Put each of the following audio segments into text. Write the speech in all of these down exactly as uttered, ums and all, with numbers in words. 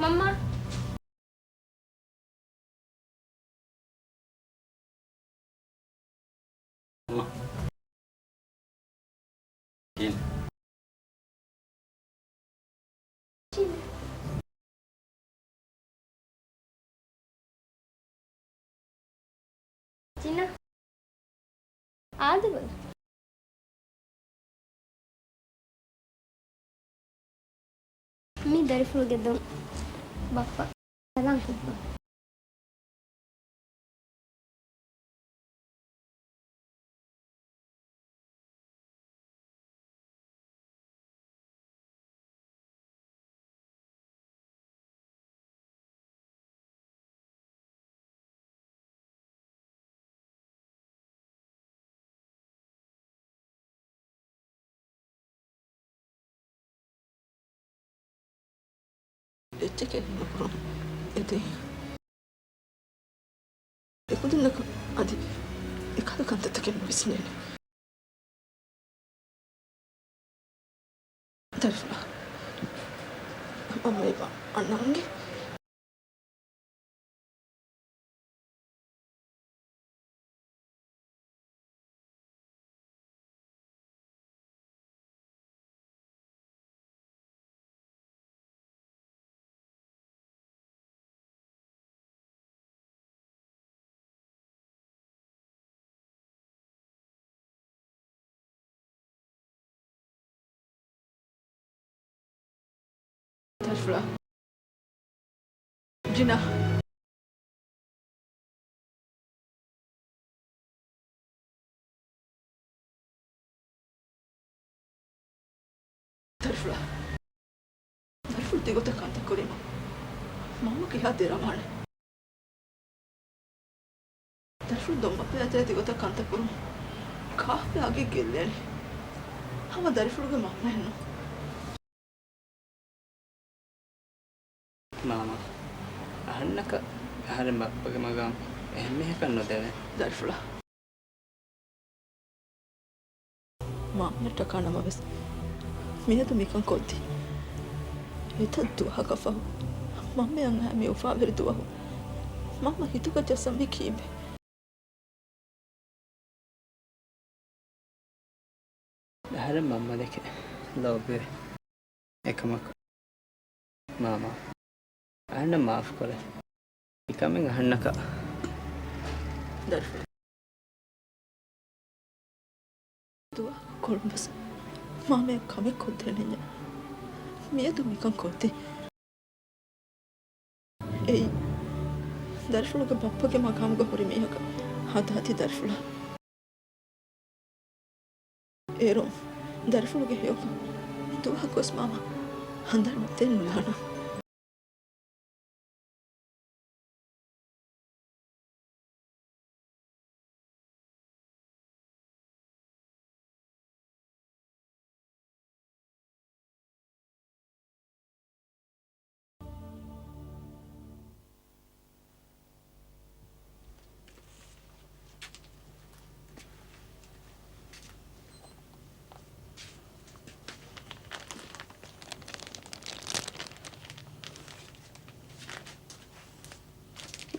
މަންމާ. ޖިނާ. އާދެބަލަ. މީ ދަރިފުޅުގެ ދޮން. ބައްޕަ. ސަލާމް ކުރުމަށް. އެއްޗެކޭ ނުކުރުން. އެދެން. އެކުދިންނަކަށް އަދި އެކަހަލަ ކަންތައްތަކެއް ނުވިސްނޭނެ. ދަރިފުޅާ. މަންމަ އެބަ އަންނަ އަނގި. ދަރިފުޅާ. ޖިނާ. ދަރިފުޅާ. ދަރިފުޅު ތިގޮތަށް ކަންތައް ކުރީމަ މަންމަ ކިހާ ދެރަވާނެ. ދަރިފުޅު ދޮންބައްޕަ އަތުގަ ތިގޮތަށް ކަންތައް ކުރުން ކާކު އަގެއް ގެއްލޭނެ. ހަމަ ދަރިފުޅުގެ މަންމައެއްނު. މާމާ، އަހަންނަކަށް އަހަރެން ބައްޕަގެ މަގާމް އެހެން މީހަކަށް ނުދެވޭ. ދަރިފުޅާ. މާމައަށްޓަކާ ނަމަވެސް، މިއަދު މިކަން ކޮށްދީ. އެތައް ދުވަހަކަށް ފަހު، މަންމައަށް އައި މި އުފާވެރި ދުވަހު، މަންމަ ހިތުގަ ޖައްސަންވީ ކީއްވެ؟ އަހަރެން މަންމަދެކެ ލޯބިވޭ. އެކަމަކު، މާމާ، އަހަންނަށް މާފުކުރޭ. މިކަމެއް އަހަންނަކަށް. ދަރިފުޅާ. ދުވަހަކު ކޮޅުންވެސް މާމައަށް ކަމެއް ކޮށްދޭނެއްޔާ. މިއަދު މިކަން ކޮށްދީ. އެއީ، ދަރިފުޅުގެ ބައްޕަގެ މަގާމުގަ ހުރި މީހަކަށް ހަދާތީ ދަރިފުޅާ. އޭރުން ދަރިފުޅުގެ ހެޔޮކަން ދުވަހަކުވެސް މާމަ ހަނދާން ނުދޭން ނުލާނަން.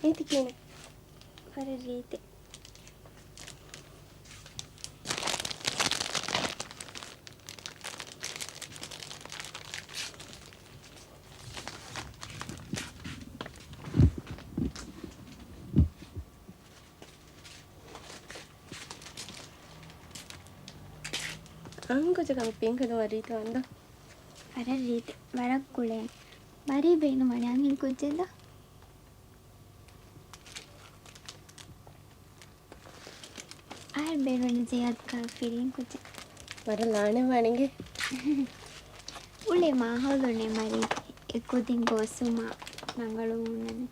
ރީތި ކިހިނެއް؟ ވަރަށް ރީތި. އަންހެންކުއްޖަކަށް މި ޕިންކުދިން ވަރަށް ރީތިވާނެ ދޯ؟ ވަރަށް ރީތި. ވަރަށް ކުޅޭނެ. މަރީ ބޭނުމާނެ އަންހެންކުއްޖެއް ދޯ؟ އަހަރެން ބޭނުންވަނީ ޒިޔާދު ކާ ފިރިހެން ކުއްޖެއް. ވަރަށް ލާނެ ވާނެގެ. އުޅޭ މާހައުލުންނޭ މަރީ އެކުދިން ގޯސްވުމާ ރަނގަޅު ހުންނަނީ.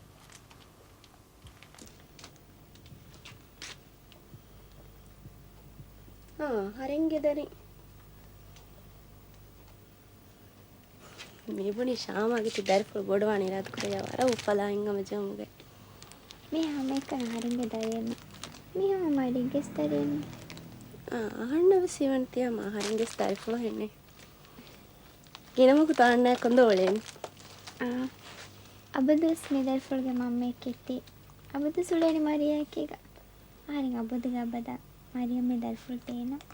އާ، އަހަރެންގެ ދަރިން. މިބުނި ޝާމާގެ ތި ދަރިފުޅު ބޮޑުވާން އިރާދަކުރެއްޔާ ވަރަށް އުފަލާ އިން ހަމަޖެހުމުގައި. މީ ހަމައެކަނި އަހަރެންގެ ދަރިއެއް ނޫން. މީ ހަމަ މަރީގެ ދަރިއެއް ނޫން. އާ، އަހަންނަށް ވެސް ހީވަނީ ތިޔަ ހަމަ އަހަރެންގެ ދަރިފުޅު ހެންނޭ. ގިނަ ވަގުތު އަހަންނާ ކޮންދޯ އުޅޭނީ؟ އާ. އަބަދުވެސް މި ދަރިފުޅުގެ މަންމައެއް ކެތީ. އަބަދުވެސް އުޅޭނީ މާރިޔާ އެކީގަ. އަހަރެން އަބަދުގެ އަބަދަށް މާރިޔާ މި ދަރިފުޅު ދޭނަން.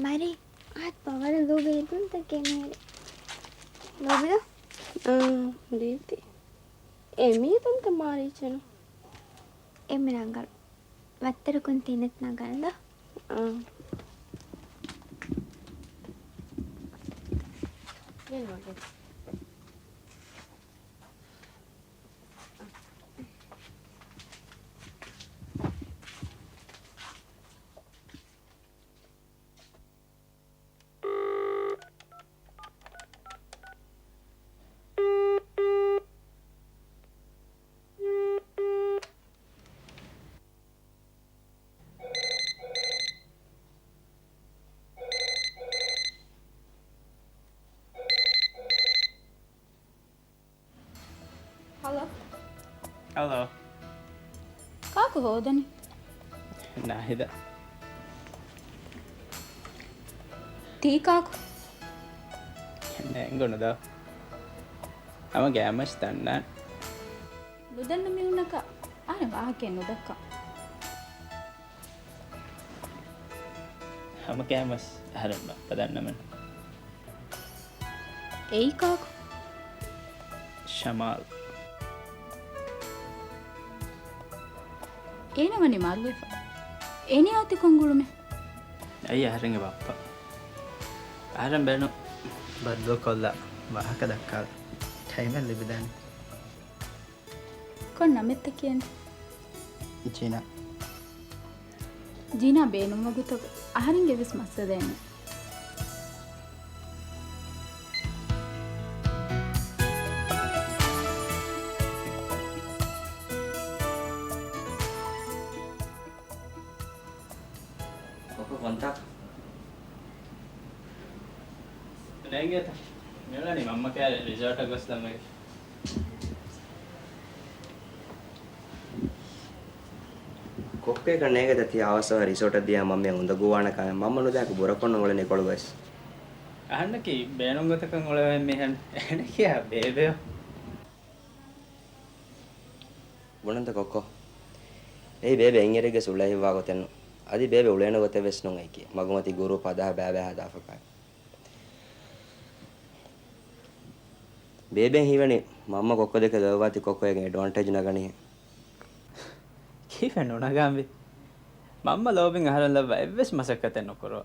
މާރި، އާދެ ބާ، ވަރަށް ލޯބި އެދުންތަކެއް މޭރި. ލޯބިދޯ؟ އާ، ދީދީ. އެ މީ ތަންތަ މާރީޗެނު. އެ މި ރަނގަޅު. ވައްތަރަކުން ތިނެތް ނަގަންދޯ؟ އާ. ހަލޯ. ހަލޯ. ކާކު ހޯދަނީ؟ ނާހިދާ. ތީ ކާކު؟ ނޭނގުނު ދޯ. ހަމަ ގައިމުވެސް ދަންނާނެ. ނުދަންނަ މީހުންނަކަށް އަހަރެން ވާހަކައެއް ނުދައްކާ. ހަމަ ގައިމުވެސް އަހަރެން ބައްޕަ ދަންނަމެއްނު. އެއީ ކާކު؟ ޝަމާލް. އޭނަ ވަނީ މަރުވެފަ. އޭނަ އޮތީ ކޮން ގުޅުމެއް؟ އެއީ އަހަރެންގެ ބައްޕަ. އަހަރެން ބޭނުން ބައްދުވަކޮށްލާ ވާހަކަ ދައްކާލަން ޓައިމެއް ލިބިދާނެ. ކޮން ނަމެއްތަ ކިޔަނީ؟ ޖިނާ. ޖިނާ ބޭނުންވާ ގޮތަކަށް އަހަރެންގެ ވެސް މައްސަލައެއް ނެތް. ކޮކޮ ކޮންތާކަށް؟ ނޭނގޭތަ؟ މިއުޅެނީ މަންމަ ކައިރި ރިސޯޓަށް ގޮސްލަން ވެގެން. ކޮއްކޮއަކަށް ނޭނގޭތަ ތި އަވަސް އަވަހަށް ރިސޯޓަށް ދިޔަ މަންމަ އުނދަގޫވާނެ ކަމެއް؟ މަންމަ ނުދާކު ބުރަކޮށް ނޫޅެނީ ކޮޅުގައި. އަހަންނަކީ ބޭނުން ގޮތަކަށް އުޅެވޭ މީހެއް. އޭނަ ކިޔާ ބޭބެއޯ. ބުނަންތަ ކޮއްކޮ؟ އެއީ ބޭބެ އެއްއެރެއްގެ އުޅޭ ހިތްވާ ގޮތެއްނު. އަދި ބޭބެ އުޅޭނެ ގޮތެއް ވެސް ނޫން އެކި. މަގުމަތީ ގުރޫޕް ހަދާ ބައިބައި ހަދާފަކާ. ބޭބެއަށް ހީވަނީ މަންމަ ކޮއްކޮ ދެކެ ލޯބިވާތީ ކޮއްކޮ އޭގެ އެޑްވާންޓޭޖް ނަގަނީ. ކީއްވެ ނުނަގާންވީ؟ މަންމަ ލޯބިން އަހަރެން ލައްވާ އެއްވެސް މަސައްކަތެއް ނުކުރުވާ.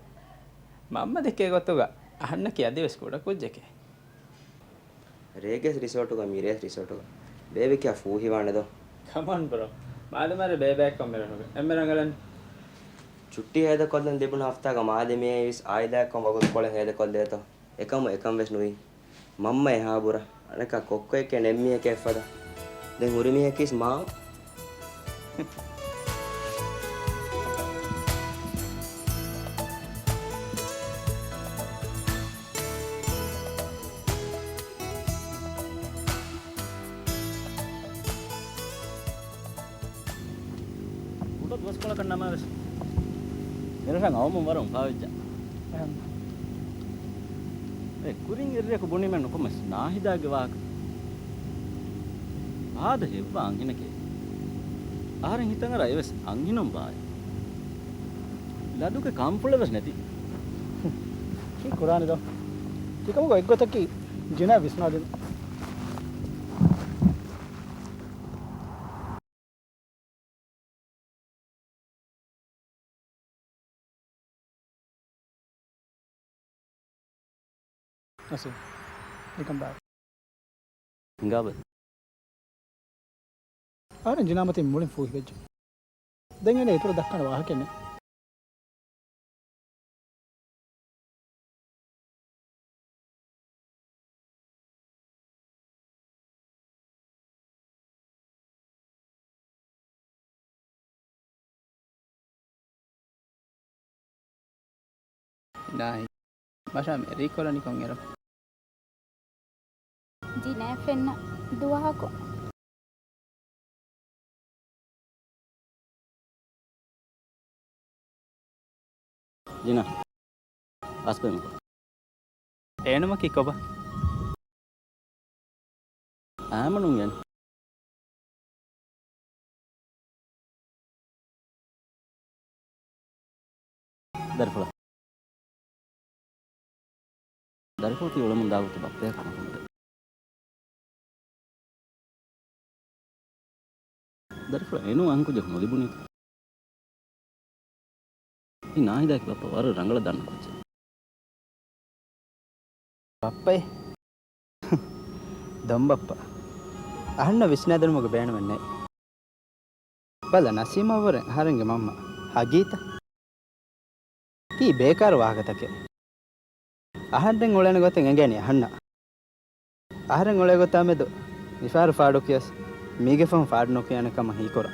މަންމަ ދެކޭ ގޮތުގަ އަހަންނަކީ އަދިވެސް ކުޑަ ކުއްޖެކޭ. ރޭގެސް ރިސޯޓުގަ މިރޭސް ރިސޯޓުގަ ބޭބެ ކިޔާ ފޫހިވާނެ ދޯ؟ ކަމޯން ބްރޯ. މާލެ މާލެ ބޭބެއަކަށް މިރަށުގަ އެންމެ ރަނގަޅަން. ޗުއްޓީ ހޭދަކޮށްލަން ލިބުނު ހަފްތާގަ މާލެ މިއައީވެސް އާއިލާއެއްކޮށް ވަގުތުކޮޅެއް ހޭދަކޮށްލޭތޯ؟ އެކަމު އެކަން ވެސް ނުވި. މަންމަ އެހާ ބުރަ. އަނެއްކާ ކޮއްކޮއެކޭ ނެއްމިއެކޭ އެއްފަދަ. ދެން ހުރި މީހަކީސް މާ. ކުޑަ ދުވަސްކޮޅަކަށް ނަމަވެސް، މިރަށަށް އައުމުން ވަރަށް އުފާވެއްޖެ. އެހެން. އެ ކުރިން އެއްރެއަކު ބުނީމެއް ނުކުމެސް ނާހިދާގެ ވާހަކަ. އާދަ ހެއްވާ އަންހެނެކޭ. އަހަރެން ހިތަށް އަރާ އެވެސް އަންހެނުން ބާއޭ. ލަދުގެ ކަންފުޅެއް ވެސް ނެތި. ކީއް ކުރާނެ ދޯ؟ ތިކަމުގަ އެއްގޮތަކީ ޖިނާ ވިސްނާލިން. އަސް، ވެލްކަމް ބެކް. ހިނގާބަލަ. އަހަރެން ޖިނާ މަތިން މުޅިން ފޫހިވެއްޖެ. ދެން އޭނަ އިތުރަށް ދައްކާނެ ވާހަކައެއް ނެތް. ނާހި، މަށާ މެރީކޮށްލަނީ ކޮންއިރު؟ ޖިނާ ފެންނަ ދުވަހަކު. ޖިނާ، އަސްބެމިކޮ. އޭނަމަކީ ކޮބާ؟ އާމަނުން އޭނަ. ދަރިފުޅާ. ދަރިފުޅަކީ އުޅެމުން ދާ ގޮތު ބައްޕަޔަކަށް ނުކުމެ. ދަރިފުޅާ އޭނަ އަހަން ކުއްޖަކު ނުލިބުނީތަ؟ އެ ނާހިދާގެ ބައްޕަ ވަރަށް ރަނގަޅަށް ދަންނަ ކުއްޖެއް. ބައްޕައޭ؟ ދޮންބައްޕަ. އަހަންނަށް ވިސްނާދިނުމުގެ ބޭނުމެއް ނެތް. ބަލަ، ނަސީމާ ވުރެ އަހަރެންގެ މަންމަ. ހަގީތަ؟ ތީ ބޭކާރު ވާހަކަތަކެއް. އަހަރެން އުޅޭނެ ގޮތެއް އެނގޭނީ އަހަންނަށް. އަހަރެން އުޅޭ ގޮތާ މެދު މިފަހަރު ފާޑު ކިޔަސް މީގެ ފަހުން ފާޑު ނުކިޔާނެ ކަމަށް ހީކުރާ.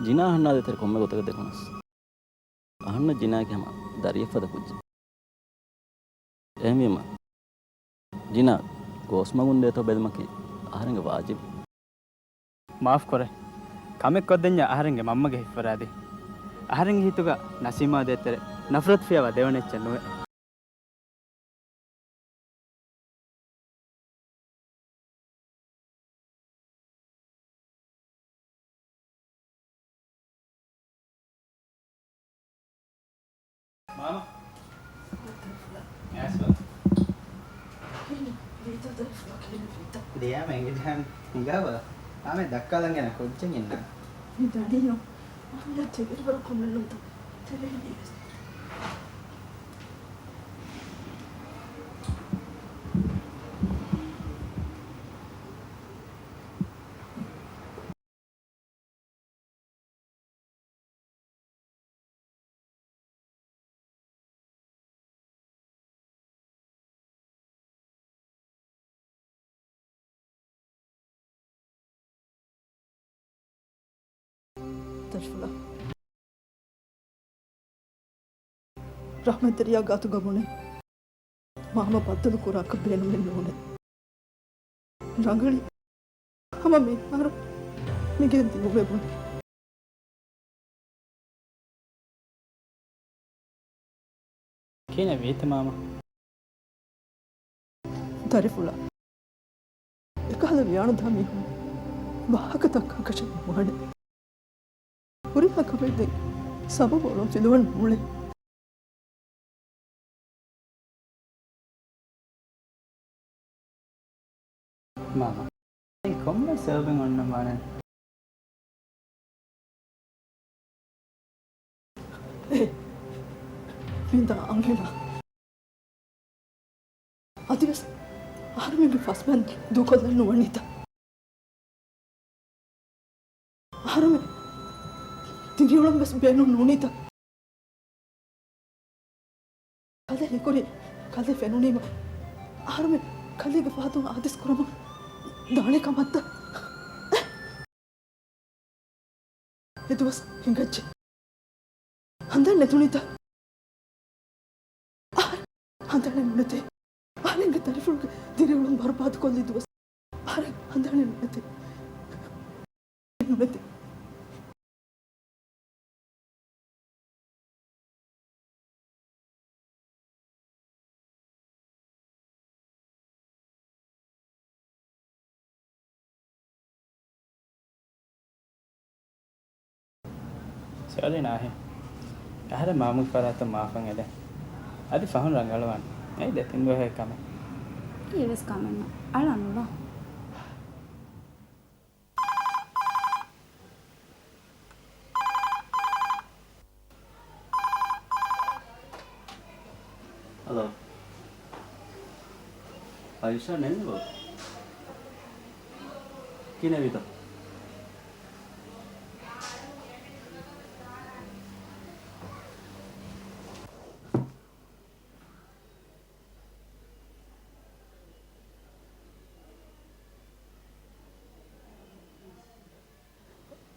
ޖިނާ އަހަންނާ ދޭތެރޭ ކޮންމެ ގޮތަކަށް ދެކުނަސް، އަހަންނަށް ޖިނާގެ ހަމަ ދަރިއެއް ފަދަ ކުއްޖެއް. އެހެންވީމަ، ޖިނާ ގޯސްމަގުން ދޭތޯ ބެލުމަކީ އަހަރެންގެ ވާޖިބު. މާފް ކުރޭ. ކަމެއް ކޮށްދެންޏާ އަހަރެންގެ މަންމަގެ ހިތް ފަރާދީ. އަހަރެންގެ ހިތުގަ ނަސީމާ ދޭތެރޭ ނަފްރަތު ފިޔަވާ ދެވަނަ އެއްޗެއް ނުވޭ. މާމަ. އައިސް ބަލަ. ދިޔާމަ އެނގިދާނެ ހިނގާބަލަ. މާމަ ދައްކާލަން ގެނަ ކުއްޖެއް އިންނާނެ. މި ދަނީ އަމިއްލަ ތެރެވަރު ކޮންމެ ނުތަ ތެރެވެނީވެސް. ދަރިފުޅާ. ރަޙްމަތްތެރިޔާ ގާތުގަ ބުނޭ، މާމަ ބައްދަލު ކުރާކަށް ބޭނުމެއް ނޫނޭ. ރަނގަޅީ ހަމަ މިހާރު މިގެން ދިއުމެއް ބުނޭ. ކިހިނެއް ވީތަ މާމަ؟ ދަރިފުޅާ، އެކަހަލަ ވިޔާނުދާ މީހުން ވާހަކަ ދައްކާކަށެއް ނުވާނެ. ހުރިހާ ކަމެއް ދެން ސަބަބު އޮޅުން ފިލުވަން ނޫޅޭ. މާމަ، އެ ކޮންމެ ސަބަބެއް އޮންނަ މާނަ. އޭ، ވިންދާ އަންހެނާ. އަދިވެސް އަހަރުމެންގެ ފަސްބަން ދޫކޮށްލަން ނުވަނީތަ؟ އަހަރުމެން ދިރިއުޅުން ވެސް ބޭނުން ނޫނީތަ؟ ކަލޭ ހީކުރީ، ކަލޭ ފެނުނީމަ އަހަރުމެން ކަލޭގެ ފަހަތުން އާދޭސް ކުރަމުން ދާނެ ކަމަށްތަ؟ އެ ދުވަސް ހިނގައްޖެ. ހަނދާން ނެތުނީތަ؟ އަހަރެން ހަނދާނެއް ނުނެތޭ. އަހަރެންގެ ދަރިފުޅުގެ ދިރިއުޅުން ބަރުބާދުކޮށްލި ދުވަސް އަހަރެން ހަނދާނެއް ނުނެތޭ. ނުނެތޭ. ސޮރީ ނާހި. އަހަރެން މާމަގެ ފަރާތުން މާފަށް އެދެން. އަދި ފަހުން ރަނގަޅުވާނެ. އެއީ ދެތިން ދުވަހެއް ކަމެއް. އެއީވެސް ކަމެއް ނޫން. އަޅާ ނުލާ. ހަލޯ. އައިޝާ ނެތްނުބަ؟ ކިހިނެއްވީތަ؟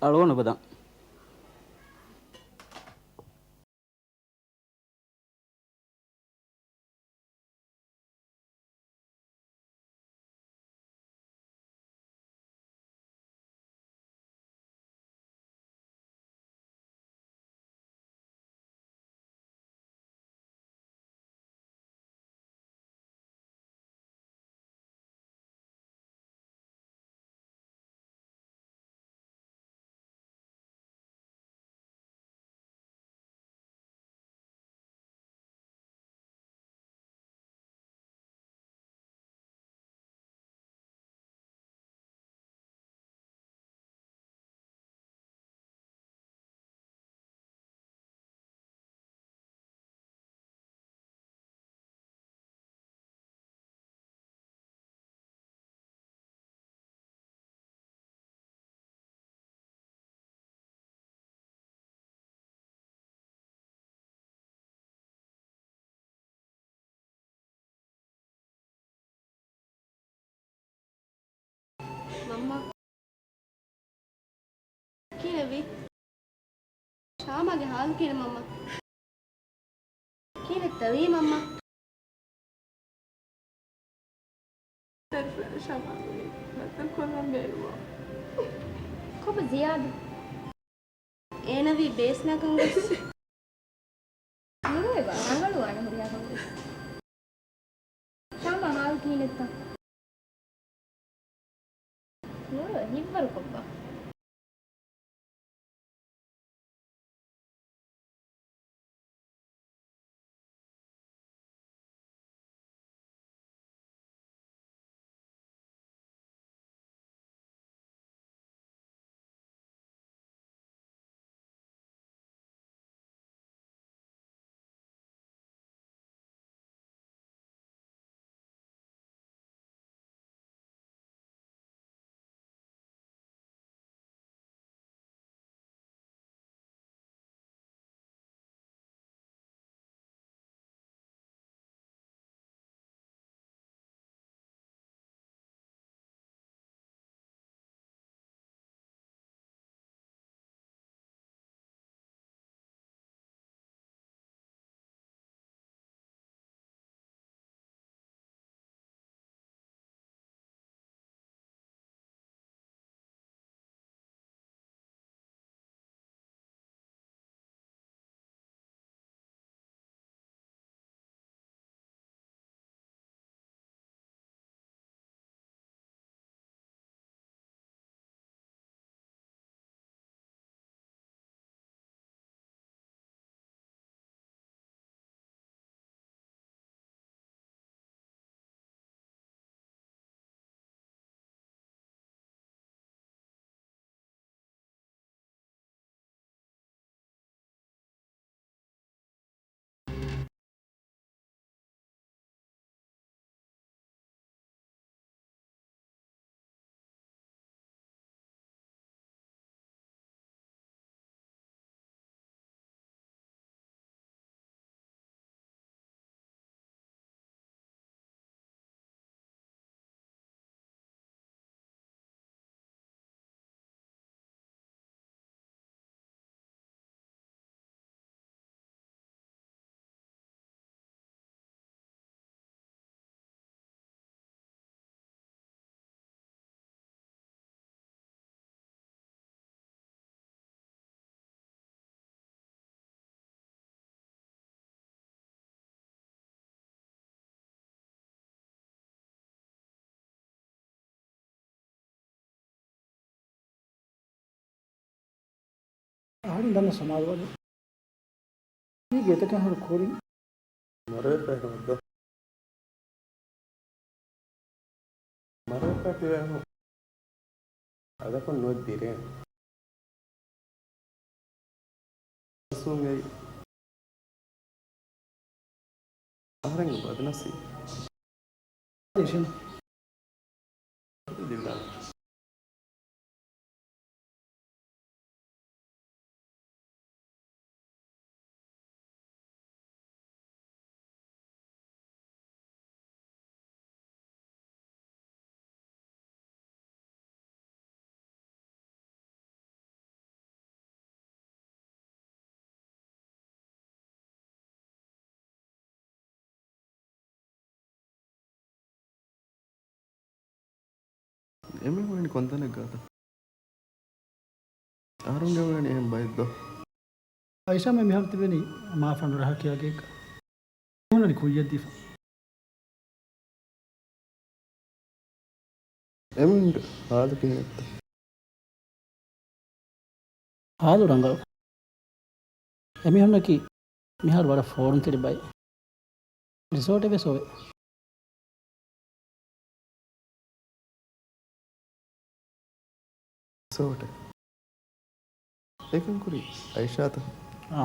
އަޅުގަނޑު އުފަދަން. މަންމާ. ކިހިނެއްވީ؟ ޝާމާގެ ހާލު ކިހިނެއް މަންމާ؟ ކިހިނެއްތަ ވީ މަންމާ؟ ޝަން ޝަން ޝަން ޝ ނައްތައް ކޮށްލަން ބޭނުމާ. ކޮބާ ޒިޔާދު؟ އޭނަވީ ބޭސްނާކަން ގޮސް. ނުރުވެބާ، ރަނގަޅުވާނެ ހުރިހާ ކަމަކު. ޝާމާ ހާލު ކިހިނެއްތަ؟ ނުރުވެ ހިތްވަރުކޮށްބާ. އަހަރެން ދަންނަ ސަމާލުވާލި. މީ ގޭތަކަށް އަހަރު ކުރިން. މަރުވެފައި ނޫންތޯ؟ މަރުވެފައި ތިބޭނު. އަދަކުން ނުވެ ދިރޭން. ސޫން އެއީ އަހަރެންގެ ބަދުނަސީބު. ދިވެނަ. އެމީހުން އިނީ ކޮންތަނެއްގަތަ؟ އަހަރުންގެ އުޅެނީ އެހެން ބައެއް ދޯ؟ އައިޝާ މި މިހާރު ތިބެނީ މާފަނޑު ރަހަކީ ގެއެއްގަ. ހުންނަނީ ކުއްޔަށްދީފަ. އެމީހުންގެ ހާލު ކިހިނެއްތަ؟ ހާލު ރަނގަޅު. އެމީހުންނަކީ މިހާރު ވަރަށް ފޯރުންތެރި ބައެއް. ރިސޯޓެއް ވެސް އޮވޭ. ރިސޯޓެއް؟ އެކަން ކުރީ އައިޝާތަ؟ އާ.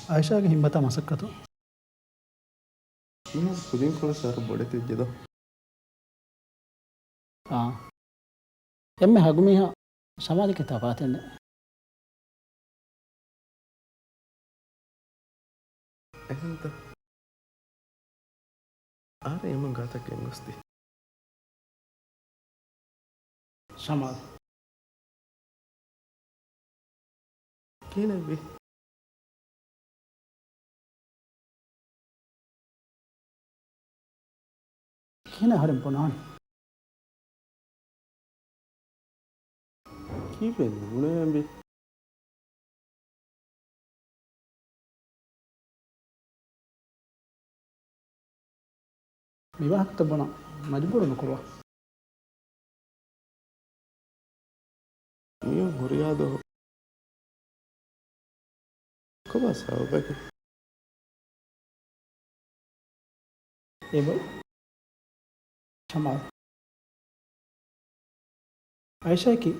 އައިޝާގެ ހިންބަތާ މަސައްކަތު. މިހާރު ކުދިންކޮޅަށް ސަރު ބޮޑެތިވެއްޖެ ދޯ؟ އާ. އެންމެ ހަގުމީހާ ޝަމާލްގެ ތަފާތެއް ނެތް. އެހެންތަ؟ އާރެ އެމަން ގާތަށް ގެންގޮސްދި. ޝަމާލް. ކިހިނެއްވީ؟ ކިހިނެއް އަހަރެން ބުނާނީ؟ ކީއްވެ ނޫނޭ އަނބި؟ މި ވާހަކަތައް ބުނަން މަޖުބޫރު ނުކުރުވާ. މިއޮތް ހުރިހާ ދުވަހު ކޮބާ ސަބަބަކީ؟ އެބަ ޝަމާލް. އައިޝާއަކީ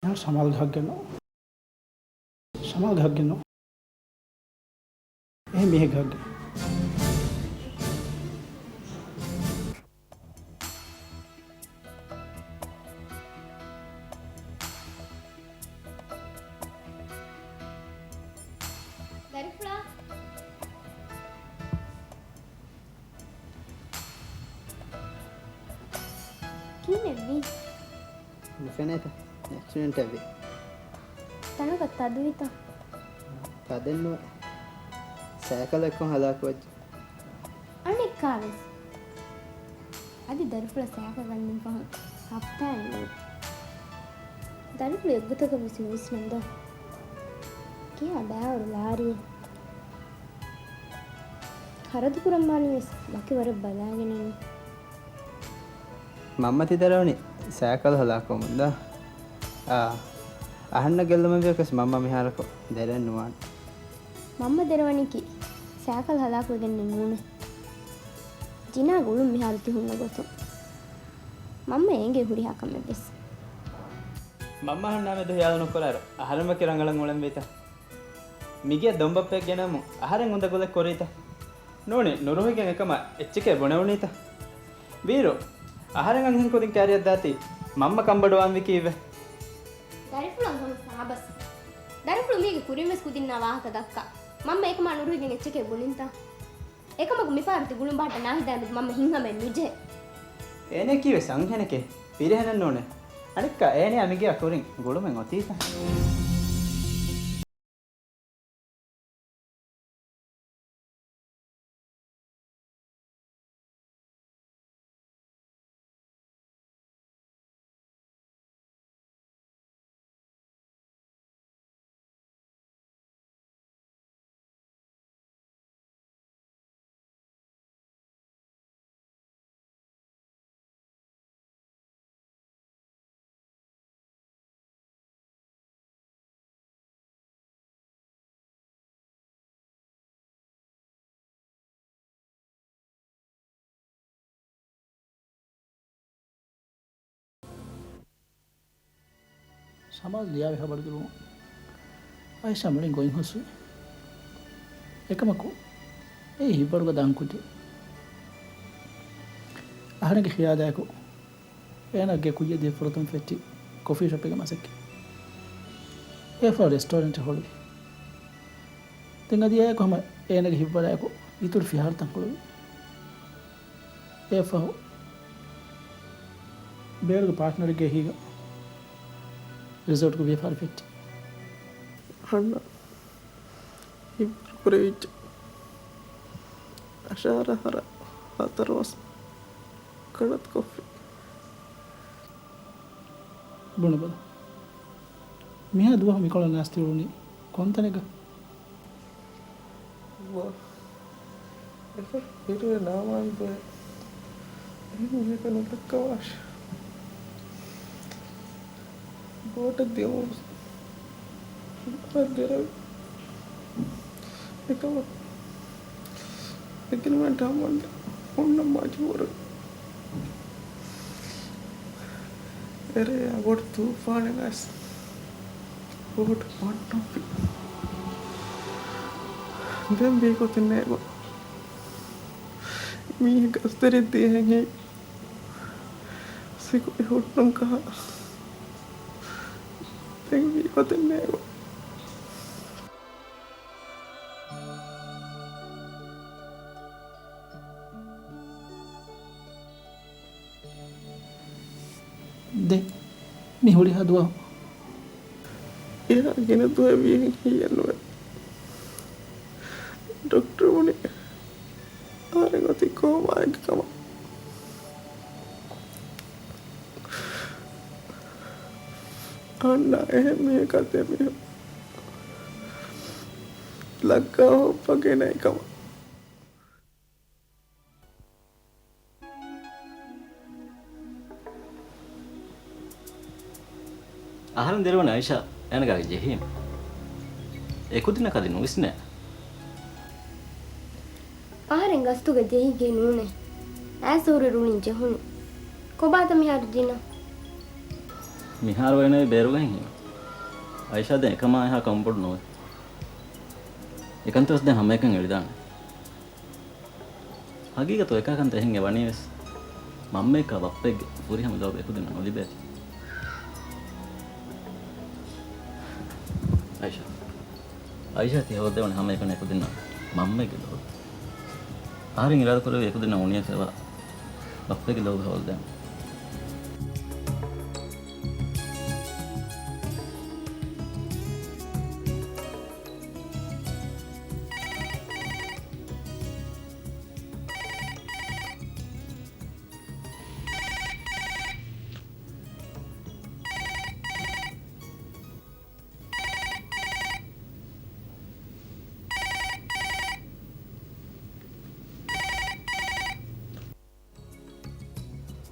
އެހާ ޝަމާލްގެ ހައްގެއް ނޫން. ޝަމާލްގެ ހައްގެއް ނޫން. އެހެން މީހެއްގެ ހައްގެއް. ދަރިފުޅާ. ކިހިނެއްވީ؟ ނުފެނޭތަ؟ އެކްސިޑެންޓެއްވީ. ތަނަކަށް ތަދުވީތަ؟ ތަދެއްނުވޭ. ސައިކަލެއްކޮށް ހަލާކުވެއްޖެ. އަނެއްކާވެސް. އަދި ދަރިފުޅަށް ސައިކަލް ގަންނަން ފަހުން ހަފްތާއެއް ނޫން. ދަރިފުޅު އެއްގޮތަކަށްވެސް ނުވިސްނަން ދޯ. ކިހާ ބައިވަރު ލާރިއެއް. ޚަރަދު ކުރަންވާނީވެސް ވަކި ވަރަށް ބަލާގެން އިނީ. މަންމަ ތި ދެރަވަނީ ސައިކަލް ހަލާކުވަމުންދާ. އާ، އަހަންނަށް ގެއްލުމެއްވިޔަކަސް މަންމަ މިހާރަކު ދެރަން ނުވާނެ. މަންމަ ދެރަވަނީކީ ސައިކަލް ހަލާކުވެގެންނެއް ނޫނޭ. ޖިނާގެ އުޅުން މިހާރު ތި ހުންނަ ގޮތުން. މަންމަ އެނގޭ ހުރިހާ ކަމެއްވެސް. މަންމަ އަހަންނާމެދު ހިޔާލު ނުކުރާއިރު، އަހަރެން ވަކި ރަނގަޅަށް އުޅެންވީތަ؟ މިގޭ ދޮންބައްޕައެއް ގެނައުމުން އަހަރެން އުނދަގުލެއް ކުރީތަ؟ ނޫނީ، ނުރުހިގެން އެކަމަށް އެއްޗެކޭ ބުނެވުނީތަ؟ ވީރު، އަހަރެން އަންހެން ކުދިން ކާރިއަށް ދާތީ، މަންމަ ކަންބޮޑުވާންވީ ކީއްވެ؟ ދަރިފުޅަށް ހަމަ ސާބަސް. ދަރިފުޅު މީގެ ކުރިންވެސް ކުދިންނާ ވާހަކަ ދައްކާ. މަންމަ އެކަމާ ނުރުހިގެން އެއްޗެކޭ ބުނިންތަ؟ އެކަމަކު މިފަހަރު ތި ގުޅުން ބަހައްޓަ ނާހިދާއާމެދު މަންމަ ހިތްހަމައެއް ނުޖެހޭ. އޭނައަކީވެސް އަންހެނެކޭ، ފިރިހެނެއް ނޫނޭ. އަނެއްކާ އޭނަޔާ މިގެއާ ކުރިން ގުޅުމެއް އޮތީތަ؟ ޝަމާލް ލިޔާވި ޚަބަރު ލިބުމުން އައިޝާ މުޅިން ގޮތް ހުސްވި. އެކަމަކު އެއީ ހިތްވަރުގަދަ އަން ކުއްޖެއް. އަހަރެންގެ ޚިޔާލާއެކު އޭނާ ގެ ކުއްޔަށް ދިޔަ ފުރަތަމަ ފެއްޓީ ކޮފީ ޝޮޕެއްގެ މަސައްކަތް. އެއަށްފަހު ރެސްޓޯރެންޓެއް ހުޅުވި. ދެން އަދި އެއާއެކު ހަމަ އޭނާގެ ހިތްވަރާއެކު އިތުރު ފިހާރަތައް ހުޅުވި. އެއަށްފަހު ބޭރުގެ ޕާޓްނަރެއްގެ އެހީގަ ރިސޯޓްގެ ވިޔަފާރި ފެއްޓި. ހަންނަ ހިތްވަރު ކުރެވިއްޖެ. އަށާރަ އަހަރަށް ހަތަރު މަސް ކަންތައް ކޮށްފި. ބުނެބަލަ. މިހާ ދުވަހު މިކޮޅަށް ނާސްތި އުޅުނީ ކޮންތަނެއްގަ؟ ވާ. އެފަ ފިރިހެން ނާމާން ބޮއެ. އެހެން މީހަކަށް ނުދައްކަވާށި. ބޯޓަށް ދިޔުމުން ވަރަށް ދެރަވި. އެކަމަކު އެގްރިމެންޓް ހަމަވަންދެން ހުންނަ މަޖުބޫރު. އެރޭ ބޮޑު ތޫފާނެއް އައިސް ބޯޓު ބަންނަންވި. ދެން ވީ ގޮތެއް ނޭގޮ. މީހެއް ގަސްދެރި ދިޔަހެން ހެން ސިކުނޑި ހުއްޓުން ކަހަ. ދެން ވީ ގޮތެއް ނޭގޮ. ދެން މި ހުރިހާ ދުވަހު. އެހާ ގިނަ ދުވަހެއް ވީހެން ހިއްޔެއްނުވޭ. ޑޮކްޓަރު ބުނި އަހަރެން އޮތީ ކޯމާއެއްގެ ކަމަށް. އަންނަ އެހެން މީހަކާ ދެމީހުން ލައްކާ ހޮއްޕަގެނައި ކަމަށް. އަހަރެން ދެރަވަނީ އައިޝާ އޭނަގާގެ ޖެހީމް. އެކުދިންނަށް އަދި ނުވިސްނޭ. އަހަރެން ގަސްތުގަ ޖެހިގެން ނޫނޭ. އައިސް ހުރި ރުޅިން ޖެހުނު. ކޮބާތަ މިހާރު ޖިނާ؟ މިހާރު އޭނަ ބޭރުގައި ހީމަ. އައިޝާ ދެން އެކަމާ އެހާ ކަމު ބޮޑު ނުވޭ. އެކަންތައް ވެސް ދެން ހަމައެކަން އެޅިދާނެ. ހަގީގަތު އެކާ ކަންތައް އެހެން އެ ވަނީވެސް، މަންމައެއްގާ ބައްޕައެއްގެ ފުރިހަމަ ލޯބި އެކުދިންނަށް ނުލިބޭތީ. އައިޝާ. އައިޝާ ތި ހޯއްދެވުނީ ހަމައެކަނި އެކުދިންނަށް މަންމައެއްގެ ލޯބި. އަހަރެން އިރާދަ ކުރެއްވީ އެކުދިންނަށް އުނިޔަސް އެބަ ބައްޕަގެ ލޯބި ހޯދަން.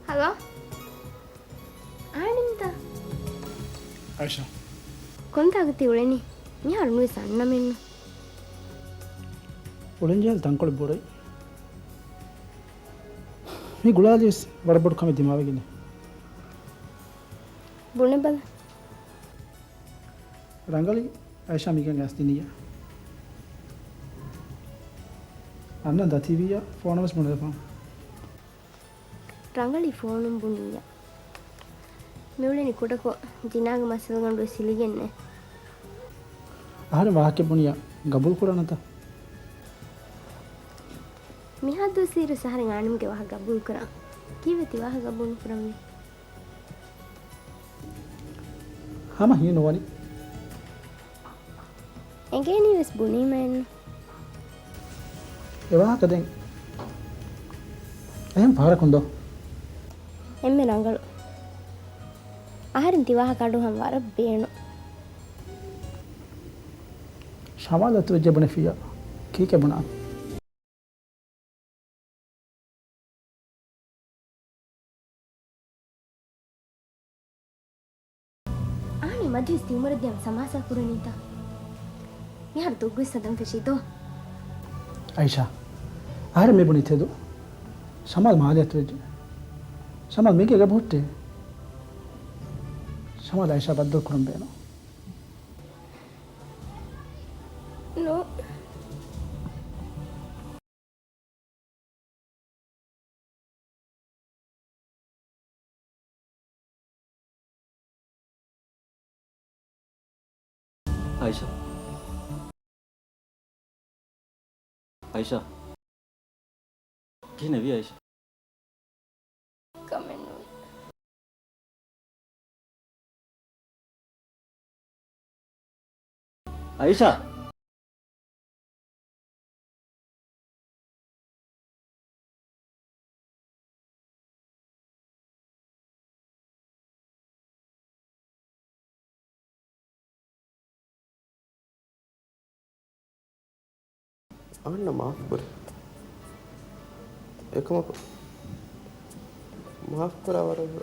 ހަލޯ. އާނިންތަ؟ އައިޝާ. ކޮންތާކަ ތި އުޅެނީ؟ މިހާރު ނުވެސް އަންނަމެއްނު. އުޅެންޖެހޭ ތަންކޮޅެއް ބޮޑައި. މި ގުޅާލީސް ވަރަށް ބޮޑު ކަމެއް ދިމާވެގެން. ބުނެބަލަ. ރަނގަޅީ އައިޝާ މިގެން އައިސް ދިނިއްޔާ. އަންނަ ދަތިވިއްޔާ ފޯނަށް ވެސް ބުނެލަފާން. ރަނގަޅީ ފޯނުން ބުނިއްޔާ. މިއުޅެނީ ކުޑަކޮށް ޖިނާގެ މައްސަލަގަނޑު ވެސް ހިލިގެންނޭ. އަހަރެން ވާހަކަ ބުނިއްޔާ ގަބޫލު ކުރާނަތަ؟ މިހާ ދުވަސް އިރު އަހަރެން އާނިމްގެ ވާހަކަ ގަބޫލު ކުރާ. ކީއްވެ ތި ވާހަކަ ގަބޫލު ކުރަންވީ؟ ހަމަ ހީ ނުވަނީ. އެނގޭނީ ވެސް ބުނީމައެއްނު. އެ ވާހަކަ ދެން އެހެން ފަހަރަކުން ދޯ؟ އެންމެ ރަނގަޅު. އަހަރެން ތި ވާހަކަ އަޑުއަހަން ވަރަށް ބޭނުން. ޝަމާލް އަތުވެއްޖެ ބުނެފިއްޔާ. ކީކޭ ބުނާނީ؟ އާނި މަޖިލިސް ތި އުމަރަށް ދިޔަމަ ސަމާސާ ކުރަނީތަ؟ މިހާރު ދުއްގުވެސް ހަދަން ފެށީތޯ؟ އައިޝާ، އަހަރެން މި ބުނީ ތެދު. ޝަމާލް މާލެ އަތުވެއްޖެ. ޝަމާލް މީގެ ގަބު ހުއްޓޭ. ޝަމާލް އައިޝާ ބައްދަލު ކުރަން ބޭނުން. ނޯ. އައިޝާ. އައިޝާ. ކިހިނެއްވީ އައިޝާ؟ ކަމެއްނުވޭ. އައިޝާ! އަހަންނަށް މާފުކުރޭ. އެކަމަކު މާފުކުރާ ވަރަށް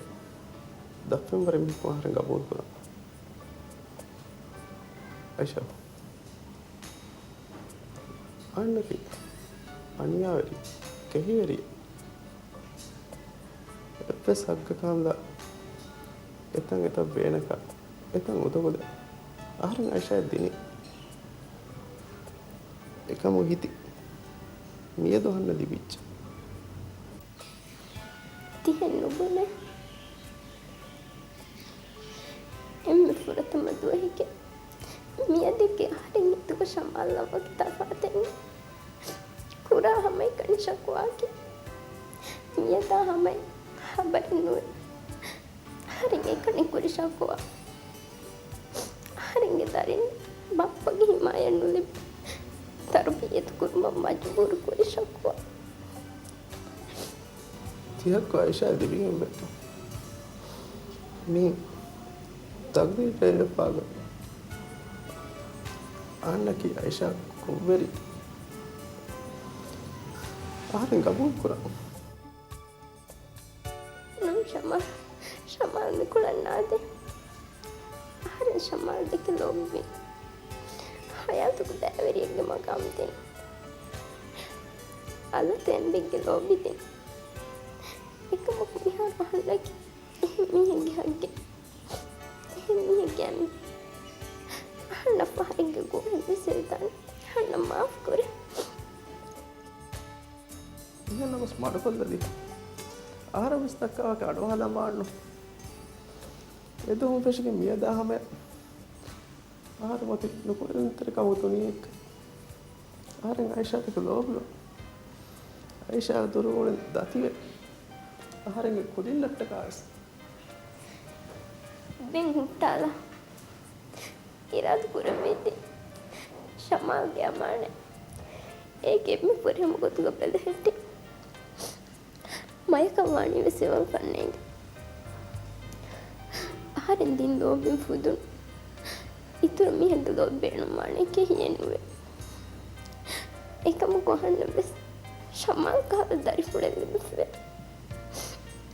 ދަށްފައިން ވަރަށް މީހަކު އަހަރެން ގަބޫލުކުރަން. އައިޝާ، އަހަންނަކީ އަނިޔާވެރި، ކެހިވެރި. އެއްވެސް ހައްގަކާންދާ އެތަން އެތައް ބޭނަކާ އެތަން އުދަގުލެއް އަހަރެން އައިޝާއަށް ދިނީ. އެކަމު ހިތި މިއަދު އަހަންނަށް ލިބިއްޖެ. ތިހެން ނުބުނޭ. އެންމެ ފުރަތަމަ ދުވަހެކޭ. މިއަދެކޭ އަހަރެން ހިތުގަ ޝަމާލްއަށް ވަކި ތަފާތެއް ނެތް. ކުރާ ހަމައެކަނި ޝަކުވާއަކީ މިއަދާ ހަމައިން ހަބަރެއް ނުވޭ. އަހަރެން އެކަނި ކުރި ޝަކުވާ. އަހަރެންގެ ދަރިން ބައްޕަގެ ހިމާޔަތް ނުލިބި ތަރުބިއްޔަތު ކުރުމަށް މަޖުބޫރު ކުރި ޝަކުވާ. ތިހައްކު އައިޝާ ލިބިގެންވޭތޯ؟ މީ ތަގްދީރު ރޭވެފާގަ އަހަންނަކީ އައިޝާ ކޮށްވެރި. އަހަރެން ގަބޫލު ކުރަން. ނޫން ޝަމާލް، ޝަމާލް މިކުޅަން ނާދޭ. އަހަރެން ޝަމާލް ދެކެ ލޯބިވިން. ހަޔާތުގެ ބައިވެރިއެއްގެ މަގާމް ދިން. އަލަތު އެނބެއްގެ ލޯބި ދިން. އެކަމަކު މިހާރު އަހަންނަކީ އެހެން މީހެއްގެ ހައްގެއް. އެހެން މީހެއްގެ އަނބި. އަހަންނަށް ފަހަރެއްގެ ގޯހެއް ވެސް އެޅިދާނެ. އަހަންނަށް މާފު ކުރޭ. މިހެން ނަމަސް މަޑުކޮށްލަދީ. އަހަރެން ވެސް ދައްކާވާކަށް އަޑުއަހާލަން ވާނު. އެދުވަހުން ފެށިގެން މިއަދާ ހަމަޔަށް އަހަރެން އޮތީ ނުކުޅެދުންތެރިކަމުގެ ދުނިޔެއެއްގަ. އަހަރެން އައިޝާ ދެކެ ލޯބިވާ. އައިޝާގެ ދުރުގަ އުޅެން ދަތިވެ. އަހަރެންގެ ކުދިންނަށްޓަކާ ވެސް. ދެން ހުއްޓާލާ. އިރާދަ ކުރެއްވީތީ ޝަމާލްގެ އަމާނެ. އޭގެ އެންމެ ފުރިހަމަ ގޮތުގަ ބެލެހެއްޓި. މަޔަކަށް ވާނީ ވެސް އެވަރުކަން ނޭނގެ. އަހަރެން ދިން ލޯބިން ފުދުނު. އިތުރު މީހެއްގެ ލޯބި ބޭނުންވާނީ ކެހިއެއް ނުވޭ. އެކަމަކު އަހަންނަށް ވެސް ޝަމާލް ކަހަލަ ދަރިފުޅެއް ލިބިފައި.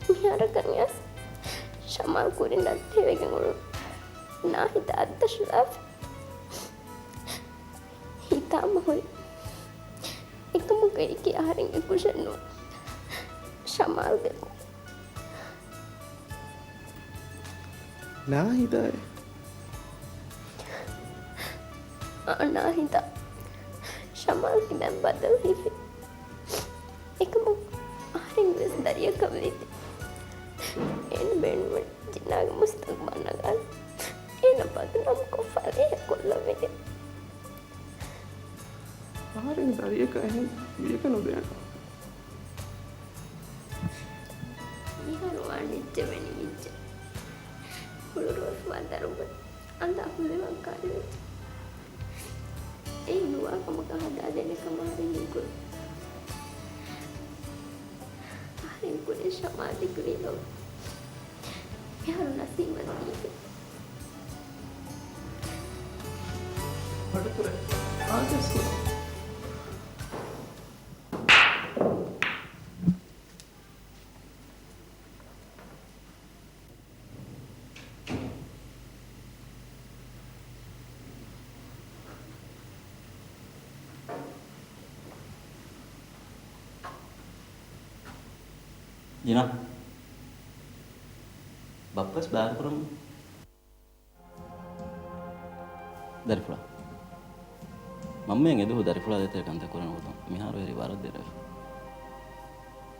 މިހާރަކަށް އައިސް ޝަމާލް ކުރިން ރައްޓެހިވެގެން އުޅުނު ނާހިދާ އަތްދަށުލާފަ. ހިތާމަ ހުރި. އެކަމަކު އެއީކީ އަހަރެންގެ ކުށެއް ނޫން. ޝަމާލްގެ ކުށް. ނާހިދާއޭ؟ އާ، ނާހިދާ. ޝަމާލް ކިބައިން ބަދަލު ހިފި. އެކަމަކު އަހަރެން ވެސް ދަރިއަކަށް ވީތީ. އޭނަ ބޭނުންވަނީ ޖިނާގެ މުސްތަގުބަލް ނަގާލަން. އޭނަ ބަދުނާމުކޮށް ފަލައިހަ ކޮށްލަންވީތީ. އަހަރެން ދަރިއަކަށް އެހެން ވިޔަކަށް ނުދޭނެ. މިހާރު ވާން އެއްޗެއް ވެ ނިމިއްޖެ. ހުޅުރުވެފަވާ ދަރުނބަ އަނދާ ހުލިވާން ކާރިވެއްޖެ. އެއީ ނުވާ ކަމަކަށް ހަދާދޭނެ ކަމަށް އަހަރެން ހީކުރި. އަހަރެން ކުރިން ޝަމާލް ދެކެވީ ލޯބި. މިހާރު ނަސީމަށް ދީފި. ބަޑުކުރެ އާދޭސް ކުރަން. ޖިނާ، ބައްޕަވެސް ބާރުކުރަމު. ދަރިފުޅާ. މަންމައަށް އެދުވަހު ދަރިފުޅާ ދޭތެރޭ ކަންތައް ކުރެވުނު ގޮތުން މިހާރު އެރި ވަރަށް ދެރަވެފަ.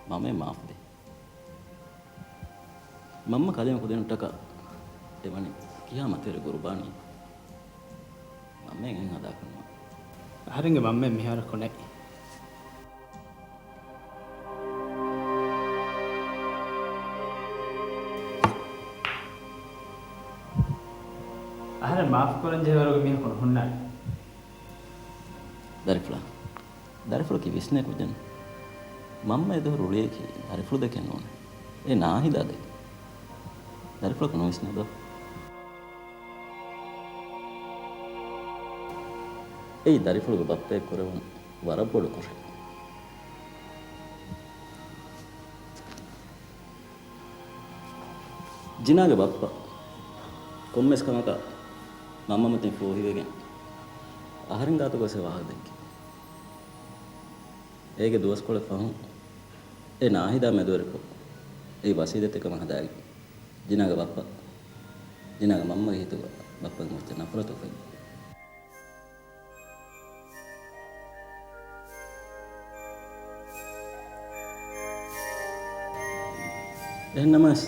މަންމައަށް މާފުދޭ. މަންމަ ކަލޭމެން ކުދިން ހުއްޓަކާ އެވަނީ ކިޔާމަތިވެރި ގުރުބާނީ. މަންމައަށް އެހެން ހަދާކަށްނުވާ. އަހަރެންގެ މަންމައެއް މިހާރަކު ނެތް. އަހަރެން މާފުކުރަންޖެހޭވަރުގެ މީހަކު ނުހުންނާނެ. ދަރިފުޅާ. ދަރިފުޅަކީ ވިސްނޭ ކުއްޖެއް. މަންމަ އެދުވަހު ރުޅިއަކީ ދަރިފުޅު ދެކެއް ނޫނޭ. އެ ނާހިދާ ދެ. ދަރިފުޅަކު ނުވިސްނޭ ދޯ. އެއީ ދަރިފުޅުގެ ބައްޕައަށް ކުރެވުނު ވަރަށް ބޮޑު ކުށެއް. ޖިނާގެ ބައްޕަ ކޮންމެސް ކަމަކަށް މަންމަ މަތިން ފޫހިވެގެން އަހަރެން ގާތު ގޮސް ވާހަކަ ދެއްކި. އޭގެ ދުވަސްކޮޅެއް ފަހުން އެ ނާހިދާ މެދުވެރިކޮށް އެއީ ވަސީލަތެއް ކަމަށް ހަދާގެން ޖިނާގެ ބައްޕަ، ޖިނާގެ މަންމަގެ ހިތުގަ ބައްޕަގެ މައްޗަށް ނަފްރަތު އުފެދި. އެހެންނަމަވެސް،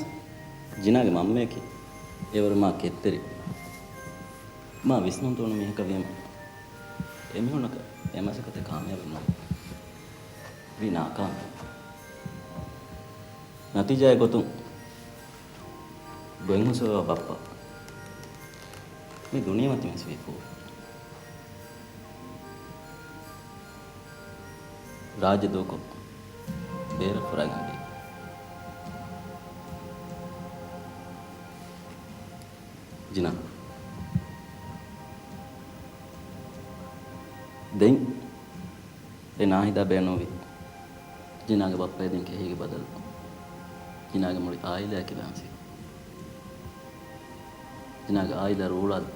ޖިނާގެ މަންމަޔަކީ އެވަރު މާ ކެތްތެރި، މާ ވިސްނުންތޯ މީހަކަށް ވީމަ، އެމީހުންނަކަށް އެ މަސައްކަތެއް ކާމިޔާބެއް ނުވި. ވީ ނާކާމިޔާބު. ނަތީޖާއެއް ގޮތުން، ގޮތް ހުސްވެވާ ބައްޕަ. މި ދުނިޔެމަތި މީސް ވީ ފޫ. ރާއްޖެ ދޫކޮށް، ބޭރަށް ފުރާގެން ދީ. ޖިނާ. ދެން އެ ނާހިދާ ބޭނުންވި ޖިނާގެ ބައްޕަ އެދިން ކެހީގެ ބަދަލު ޖިނާގެ މުޅި އާއިލާއަކީ ބާންސި. ޖިނާގެ އާއިލާ ރޫޅާލި.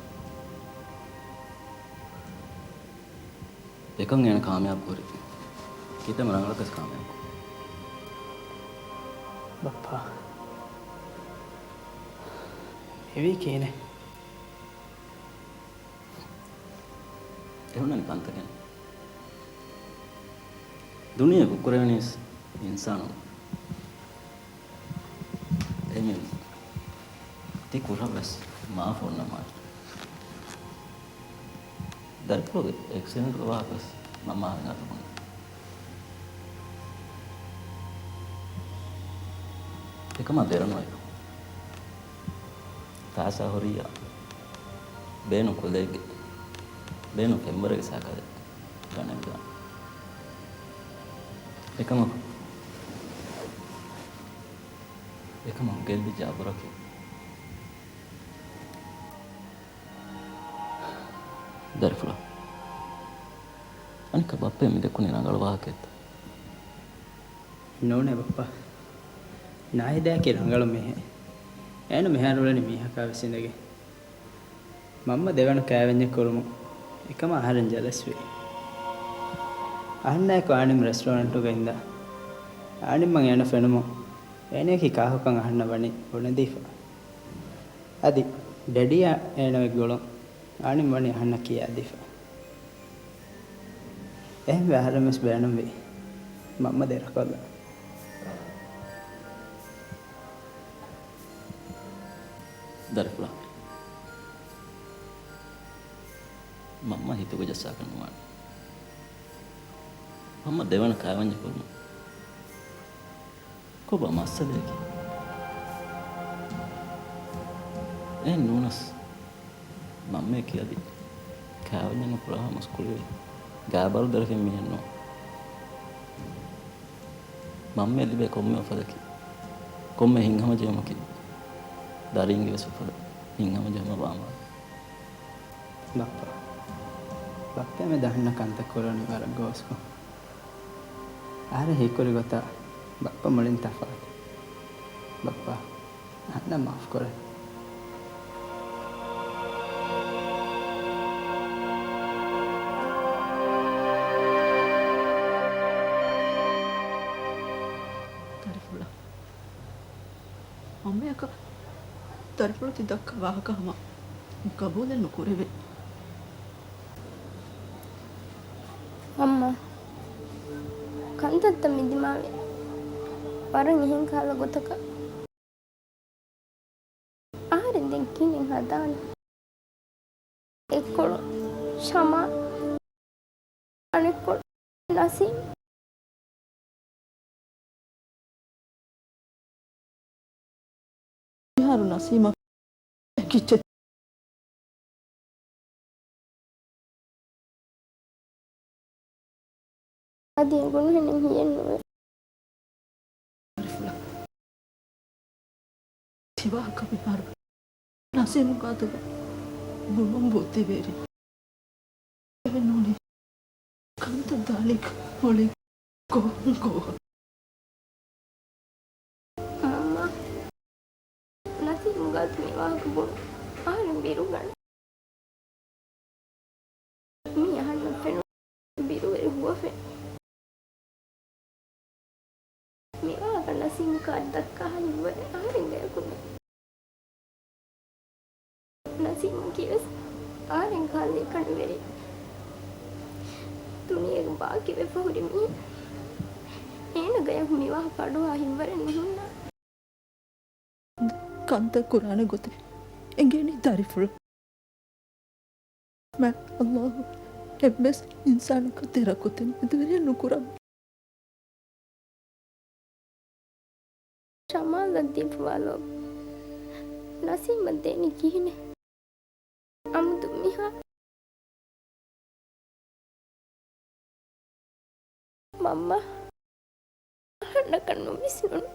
އެކަން އޭނަ ކާމިޔާބު ކުރި. ކިތަންމެ ރަނގަޅަކަސް ކާމިޔާބު. ބައްޕާ. އެވީ ކިހިނެއް؟ އެހުންނަނީ ކަންތަކެއް. ދުނިޔެ ކުށްކުރެވެނީސް އިންސާނުން. އެހެން ތި ކުށް ވެސް މާފު އޮންނަމާ. ދަރިފުޅުގެ އެކްސިޑެންޓުގެ ވާހަކަ ވެސް މަންމަ އަހަން އަތުކުން. އެކަމާ ދެރަނޮއެ. ތާސާ ހުރިއްޔާ ބޭނު ކުލައެއްގެ، ބޭނު ފެންވަރެއްގެ ސާކަލެއް ގަނެގަން. އެކަމަކު، އެކަމަކު ގެއްލި ޖާބުރަކީ. ދަރިފުޅާ. އަނެއްކާ ބައްޕަ މި ދެއްކުނީ ރަނގަޅު ވާހަކައެއްތަ؟ ނޫނޭ ބައްޕާ. ނާހިދާއަކީ ރަނގަޅު މީހެއް. އޭނަ މިހާރު އުޅެނީ މީހަކާ ވެސް އިނދެގެން. މަންމަ ދެވަނަ ކާވެންޏެއް ކުރުމުން އެކަމަށް އަހަރެން ޖެލަސްވި. އަހަންނާއެކު އާނިމް ރެސްޓޯރެންޓުގަ އިންދާ. އާނިމްއަށް އޭނަ ފެނުމުން އޭނައަކީ ކާކުކަން އަހަންނަށް ވަނީ ބުނެދީފަ. އަދި ޑެޑީއާ އޭނަ އޮތް ގޮޅުން އާނިމް ވަނީ އަހަންނަށް ކިޔާދީފަ. އެހެންވެ އަހަރެން ވެސް ބޭނުންވީ މަންމަ ދެރަކޮށްލަން. ދަރިފުޅާ. މަންމަ ހިތުގަ ޖައްސާކަށް ނުވާނެ. މަންމަ ދެވަނަ ކާވެންޏެއް ކުރުމުން ކޮބާ މައްސަލައަކީ؟ އެހެން ނޫނަސް، މަންމައަކީ އަދި ކާވެންޏެއް ނުކުރާ ހަމަ ސްކޫލުގައި ގާބަރު ދެރަފެން މީހެއް ނޫން. މަންމައަށް ލިބޭ ކޮންމެ އުފަލަކީ، ކޮންމެ ހިތްހަމަޖެހުމަކީ، ދަރީންގެ ވެސް އުފަލުން ހިތްހަމަޖެހުމަށް ވާންވާނެ. ބައްޕާ، ބައްޕަ މެދު އަހަންނަށް ކަންތައް ކުރަނީ ވަރަށް ގޯސްކޮށް. އަހަރެން ހީކުރި ގޮތަށް ބައްޕަ މުޅިން ތަފާތު. ބައްޕާ، އަހަންނަށް މާފު ކުރޭ. ދަރިފުޅާ. މަންމައަކަށް ދަރިފުޅު ތި ދައްކާ ވާހަކަ ހަމަ ގަބޫލެއް ނުކުރެވޭ. މަންމާ، ކަންތައްތައް މި ދިމާވި ވަރަށް އެހެން ކަހަލަ ގޮތަކަށް. އަހަރެން ދެން ކިހިނެއް ހަދާނީ؟ އެއްކޮޅު ޝަމާ، އަނެއްކޮޅު ނަސީމް. މިހާރު ނަސީމަށް ކިއްޗެއް އަދި އެނގުނުހެނެއް ހިއެއްނުވޭ. ދަރިފުޅާ. ތިވާހަކަ މިހާރު ނަސީމު ގާތުގަ ބުނުން ބުއްދިވެރި. އެ ނޫނީ ކަންތައް ދާނީ މުޅި ގޯ-، ގޯހަށް. މަންމާ، ނަސީމު ގާތު މި ވާހަކަ ބުނުން އަހަރެން ބިރުގަނެ. މީ އަހަންނަށް ފެނުނު ބިރުވެރި ހުވަފެން. މިވާހަކަ ނަސީމު ކާރި ދައްކާ ހިތްވަރެއް އަހަރެން ގަޔަކު ނެތް. ނަސީމަކީ ވެސް އަހަރެން ކަހަލަ އެކަނިވެރި. ދުނިޔޭގަ ބާކީވެފަ ހުރި މީހެއް. އޭނަ ގަޔަކު މިވާހަކަ އަޑުއަހާ ހިތްވަރެއް ނުހުންނާނެ. ކަންތައް ކުރާނެ ގޮތެއް އެނގޭނީ ދަރިފުޅު. މާތް ﷲ އެއްވެސް އިންސާނަކަށް ދެރަކޮތެއް މެދުވެރިއެއް ނުކުރަން. ޝަމާލަށް ދީފަވާ ލޯބި ނަސީމަށް ދޭނީ ކިހިނެއް؟ އަމުދު މިހާ މަންމަ އަހަންނަކަށް ނުވިސްނުނު.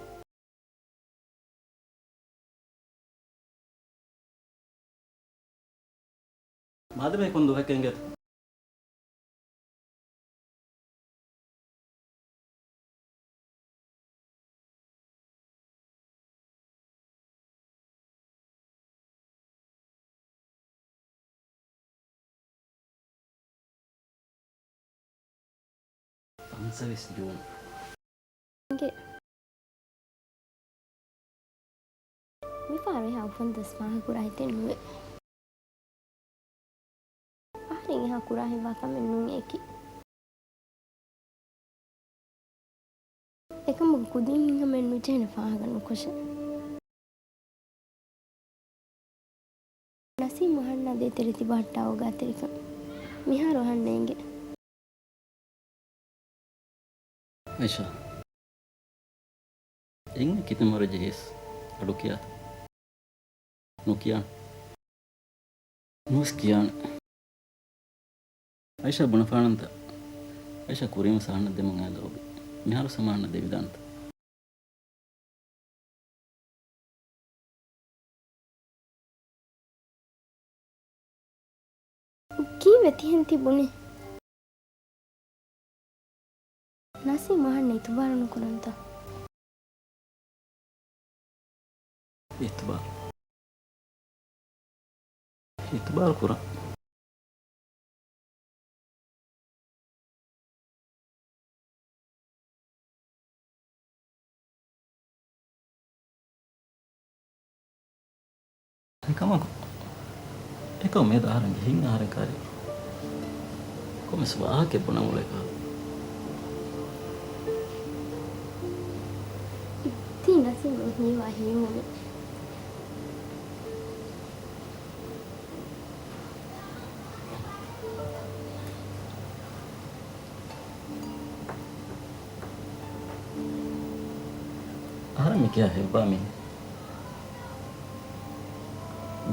މާދަމާ ކޮން ދުވަހެއް އެނގޭތަ؟ ފަންސަވީސް ޖޫން. އިނގޭ. މިފަހަރު އެހާ އުފަންދުވަސް ފާހަގަކުރާ ހިތެއް ނުވޭ. އަހަރެން އެހާ ކުރާ ހިތްވާ ކަމެއް ނޫން އެކީ. އެކަމަކު ކުދިން ހިތްހަމައެއް ނުޖެހޭނެ ފާހަގަ ނުކޮށެ. ނަސީމް އަހަންނާ ދޭތެރޭ ތިބަހައްޓާ އޯގާތެރިކަން މިހާރު އަހަންނަށް އެނގޭ. އައިޝާ، އެންމެ ކިތަންމެ ވަރަށް ޖެހިޔަސް އަޑު ކިޔާތަ؟ ނުކިޔާނެ. ނުވެސް ކިޔާނެ. އައިޝާ ބުނެފާނަންތަ؟ އައިޝާ ކުރީމަ ސަހަނަށް ދެމުން އައި ލަވް ޔޫ. މިހާރު ސަމާނަށް ދެވިދާނެތަ؟ ކީއްވެ ތިހެން ތި ބުނީ؟ ނަސީމް އަހަންނަށް އިތުބާރު ނުކުރަންތަ؟ އިތުބާރު. އިތުބާރު ކުރަން. އެކަމަކު، އެކަމަކު މިއަދު އަހަރެންގެ ހިތް އަހަރެން ކާރި ކޮންމެސް ވާހަކައެއް ބުނަމުޅޭ ކާ. ތީ ނަސީމް ހީވާ ހީވުމެއް. އަހަރެން މި ކިޔާ ހެއްވާ މީހެއް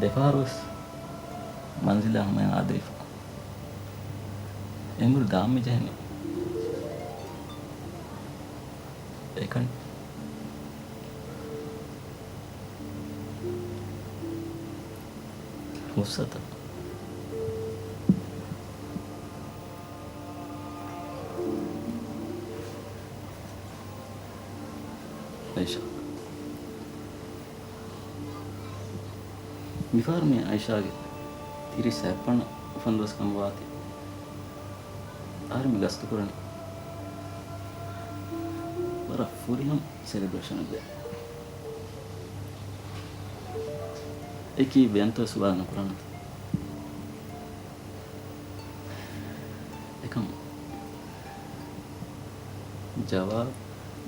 ދެފަހަރުވެސް މަންޒިލާ ހަމަޔަށް އާދެވިފަ. އެނބުރި ދާން މި ޖެހެނީ. އެކަން ހުސްއަތަ؟ އައިޝާ. މިފަހަރު މި އައިޝާގެ ތިރީސް ހަތް ވަނަ އުފަންދުވަސް ކަމަށް ވާތީ. އަހަރެން މި ގަސްތުކުރަނީ ވަރަށް ފުރިހަމަ ސެލެބްރޭޝަނެއް ދޭ. އެކީ ވެއްޖެއްޔާ ސުވާލު ނުކުރާނަންތަ؟ އެކަމަކު ޖަވާބު،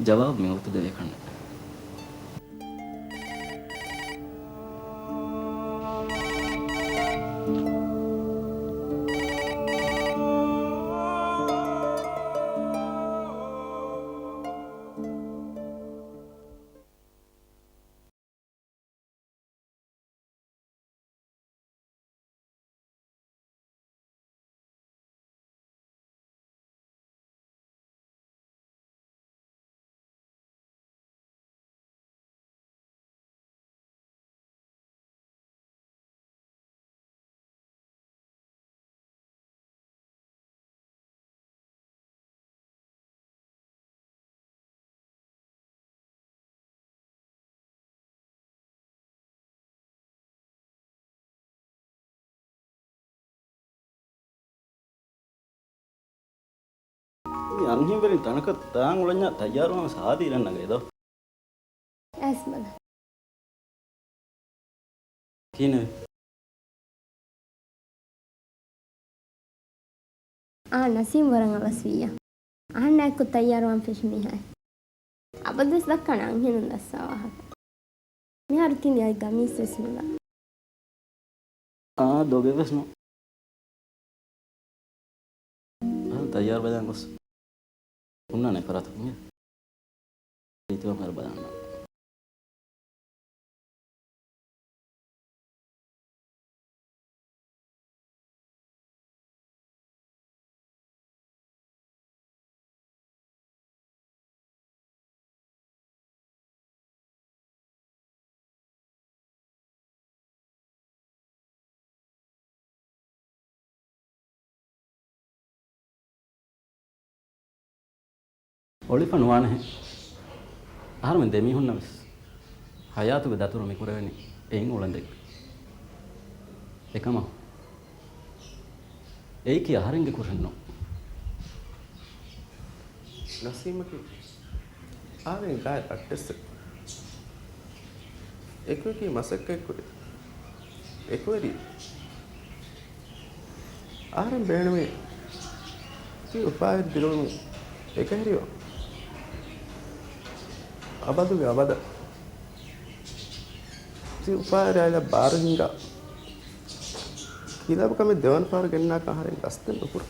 ޖަވާބު މި ވަގުތު ދެވޭ ކަންނޭނގެ. މި އަންހެންވެރިން ތަނަކަށް ދާން އުޅެންޏާ ތައްޔާރުވާން ސާދީ ރަންނަގައި ދޯ. އައިސް ބަލަ. ކިހިނެއް؟ އާ، ނަސީމް ވަރަށް އަވަސްވިއްޔާ. އަހަންނާއެކު ތައްޔާރުވާން ފެށި މީހާއެއް. އަބަދުވެސް ދައްކާނެ އަންހެނުން ދައްސާ ވާހަކަ. މިހާރު ތިން އައި ގަމީސް ވެސް ނުލާ. އާ، ދޮގެއް ވެސް ނޫން. އަހަން ތައްޔާރު ވެދާން ގޮސް ހުންނާނެ ފަރާތަކުން އެ. ރީތިވާ މިހާރު ބަލާނަން. އޮޅިފަ ނުވާނެހެން. އަހަރުމެން ދެމީހުންނަށް ވެސް ހަޔާތުގެ ދަތުރު މިކުރެވެނީ އެއިން އުޅެނދެއްގަ. އެކަމަށް އެއީކީ އަހަރެންގެ ކުށެއް ނޫން. ނަސީމަކީ އަހަރެން ގާތް ރައްޓެއްސެއް. އެކުއެކީ މަސައްކަތްކުރި އެކުވެރި. އަހަރެން ބޭނުމީ ތި އުފާވެރި ދިރިއުޅުމުން އެކަހެރިވާ އަބަދުގެ އަބަދަށް. ތި އުފާވެރި އާއިލާ ބާރު ހިންގާ ކިލަބު ކަމެއް ދެވަނަ ފަހަރު ގެންނާކަށް އަހަރެން ގަސްތެއް ނުކުރޭ.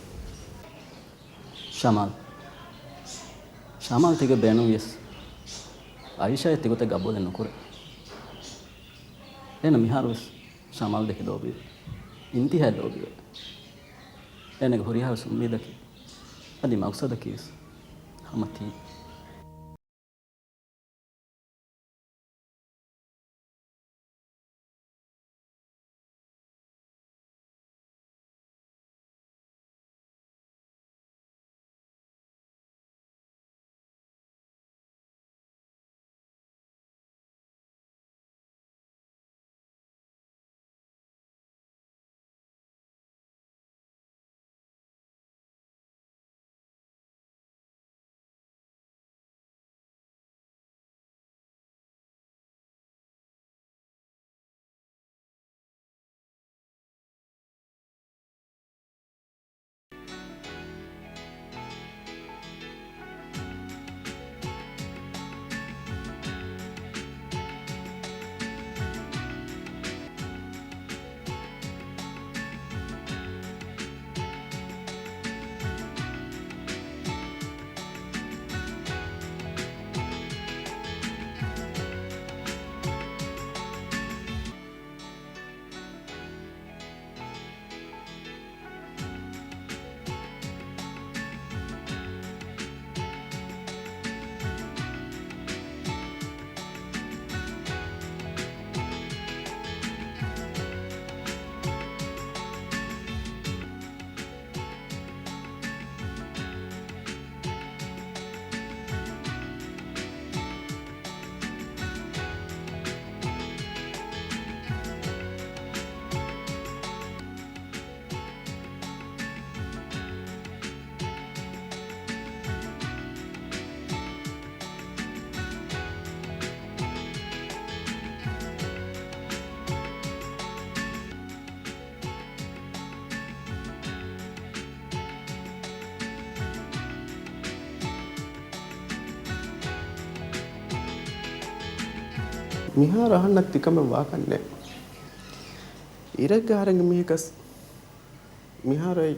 ޝަމާލް. ޝަމާލް ތިގެ ބޭނުންވިޔަސް، އައިޝާއަށް ތިގޮތަށް ގަބޫލެއް ނުކުރޭ. އޭނަ މިހާރުވެސް ޝަމާލް ދެކެ ލޯބިވޭ. އިންތިހާއަށް ލޯބިވޭ. އޭނަގެ ހުރިހާވެސް އުއްމީދަކީ، އަދި މަގްސަދަކީވެސް ހަމަ ތީ. މިހާރު އަހަންނަށް ތިކަމެއް ވާކަށް ނެތް. އިރެއްގަ އަހަރެންގެ މީހަކަސް މިހާރު އެއީ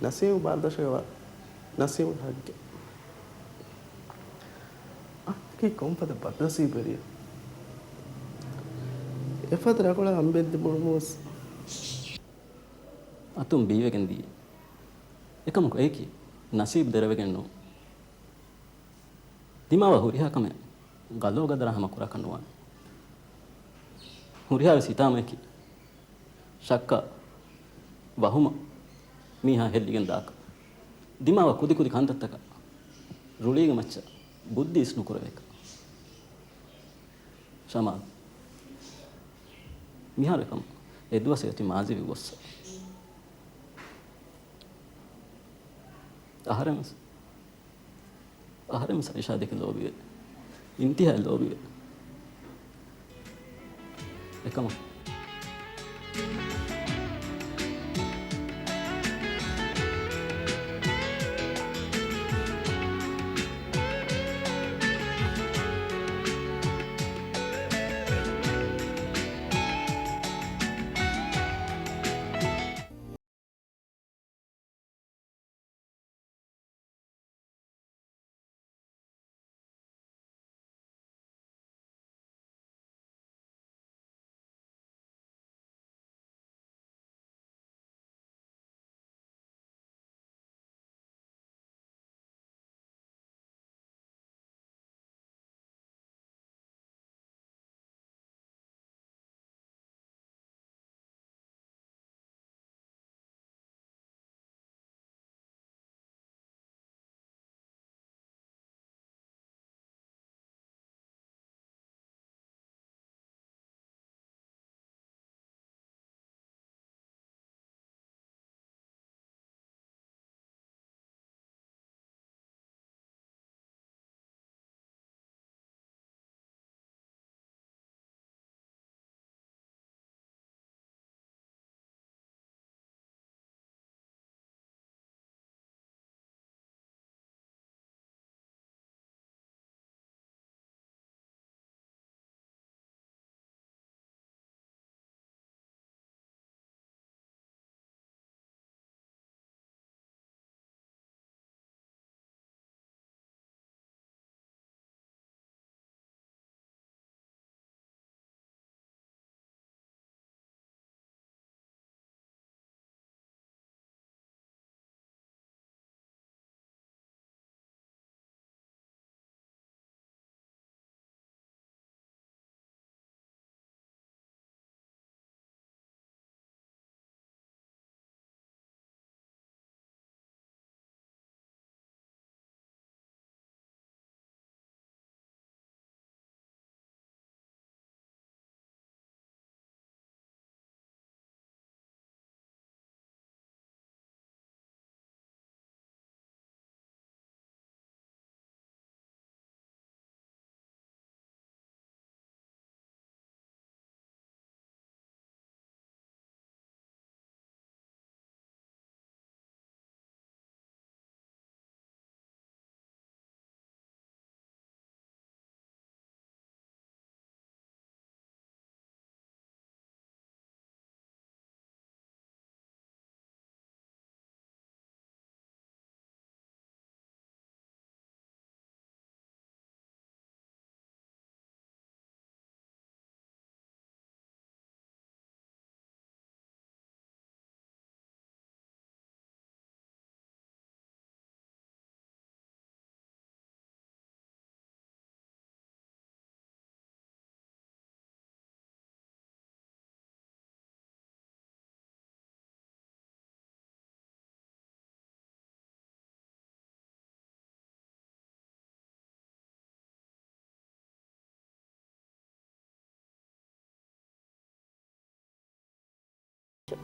ނަސީމު ބާރުދަށަށް ވާ ނަސީމު ހައްގެ. އަހަންނަކީ ކޮންފަދަ ބަދުނަސީބުވެރިއެއް. އެފަދަ ރަނގަޅަށް އަނބިއެއް ދިމުނުމުވެސް. އަތުން ބީވެގެން ދިޔަ. އެކަމަކު އެއީކީ ނަސީބު ދެރަވެގެން ނޫން. ދިމާވާ ހުރިހާ ކަމެއް ގަލޯގަދަރާ ހަމަ ކުރާކަށް ނުވާނެ. ހުރިހާވެސް ހިތާމައަކީ ޝައްކާ ވަހުމަށް މީހާ ހެއްލިގެން ދާކަށް. ދިމާވާ ކުދިކުދި ކަންތައްތަކަށް ރުޅީގެ މައްޗަށް ބުއްދި އިސް ނުކުރެވޭކަށް. ޝަމާލް، މިހާރު އެކަމަށް އެދުވަސް އެއޮތީ މާޒީވެ ގޮއްސަ. އަހަރެންވެސް، އަހަރެންވެސް އައިޝާ ދެކެ ލޯބިވޭ. އިންތިހާއަށް ލޯބިވޭ. އެކަމަށް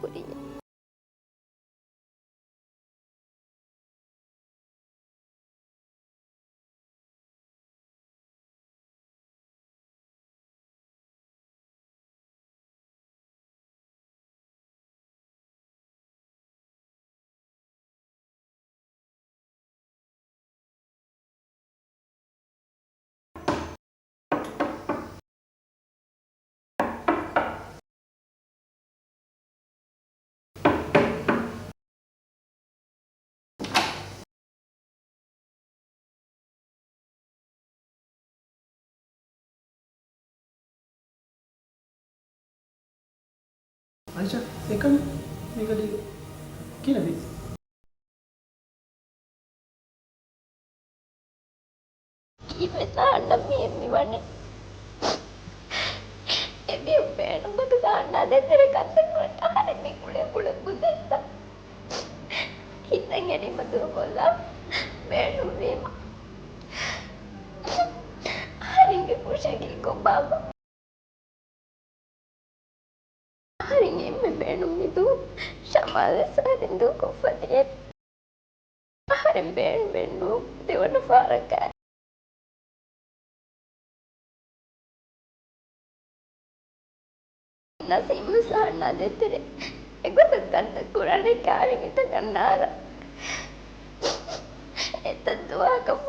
ކުރިޔަށް. އައިޝާ، އެކަނި މިގަލީ ކިނަބީ؟ ކީއްވެތަ އަންނަ މީ މިވަނީ؟ އެމީހުން ބޭނުން ގޮތުގަ އަންނާ ދޭތެރޭ ކަންތައް ކުރަން އަހަރެން މި ގުޅޭ ގުޅޭ ގުދެއްތަ؟ ހިތަށް އެރީމަ ދޫކޮށްލާ ބޭނުންވީމަ. އަހަރެންގެ ކުށަކީ ކޮބާބާ؟ އަހަރެން އެންމެ ބޭނުން މި ދޫ ޝަމާލްވެސް އަހަރެން ދޫކޮށްފަ ދިޔަ. އަހަރެން ބޭނުމެއް ނޫން ދެވަނަ ފަހަރަކަށް. ނަސީމްވެސް އަހަންނާ ދޭތެރޭ އެގޮތަށް ކަންތައް ކުރާނެ ކާރިން އެތަކަށް ނާރާ. އެތައް ދުވަހަކަށް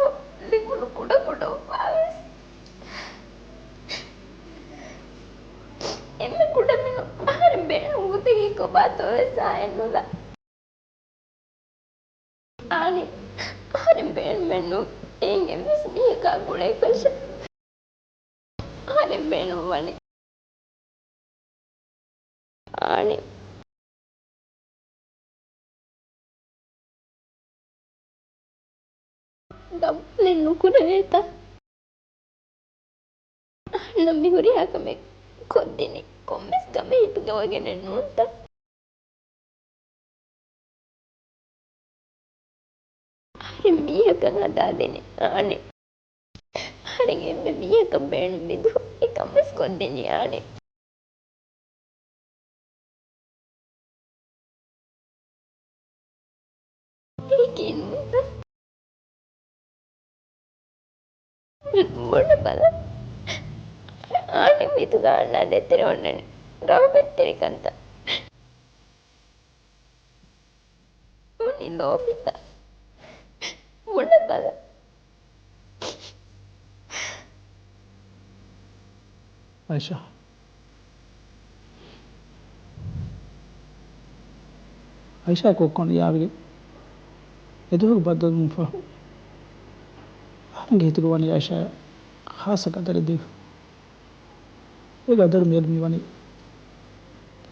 ލިބުނު ކުޑަކުޑަ އުފާވެސް އެންމެ ކުޑަމިނުން އަހަރެން ބޭނުން ގޮތަކީ ކޮބާތޯވެސް އާއެއް ނުލާ. އާނި، އަހަރެން ބޭނުމެއް ނޫން. އެއިން އެއްވެސް މީހަކާ ގުޅޭކަށެއް އަހަރެން ބޭނުންވަނީ. އާނި. ގަބޫލެއް ނުކުރެވޭތަ؟ އަހަންނަށް މި ހުރިހާ ކަމެއް ކޮށްދިނީ ކޮންމެސް ކަމެއް ހިތުގަ ވަގެނެއް ނޫންތަ؟ އަހަރެން މީހަކަށް ހަދާދިނީ އާނި. އަހަރެން އެންމެ މީހަކަށް ބޭނުން މިދު އެކަންވެސް ކޮށްދިނީ އާނި. އެކީ ނޫންތަ؟ ބޮޑަށް ބަލަ. އާނި މިތުގަ އަންނާ ދޭތެރޭ އޮންނަނީ ރަހުމަތްތެރިކަންތައް. އުނި ލޯބިތަ؟ ބޮޑަށް ބަލަ. އައިޝާ. އައިޝާ ކޮއްކޮން ޔާވިގެ އެދުވަހުގެ ބައްދަލުވުމަށް ފަހު، އަހަރެންގެ ހިތުގަ ވަނީ އައިޝާއަށް ޚާއްޞަ ގަދަރެއް ދީފަ. އެ ގަދަރު މިއަދު މިވަނީ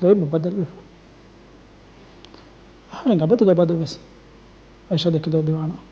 ލޯތްބަށް ބަދަލުވެފަ. އަހަރެން އަބަދުގެ އަބަދުވެސް އައިޝާ ދެކެ ލޯބިވާނަން.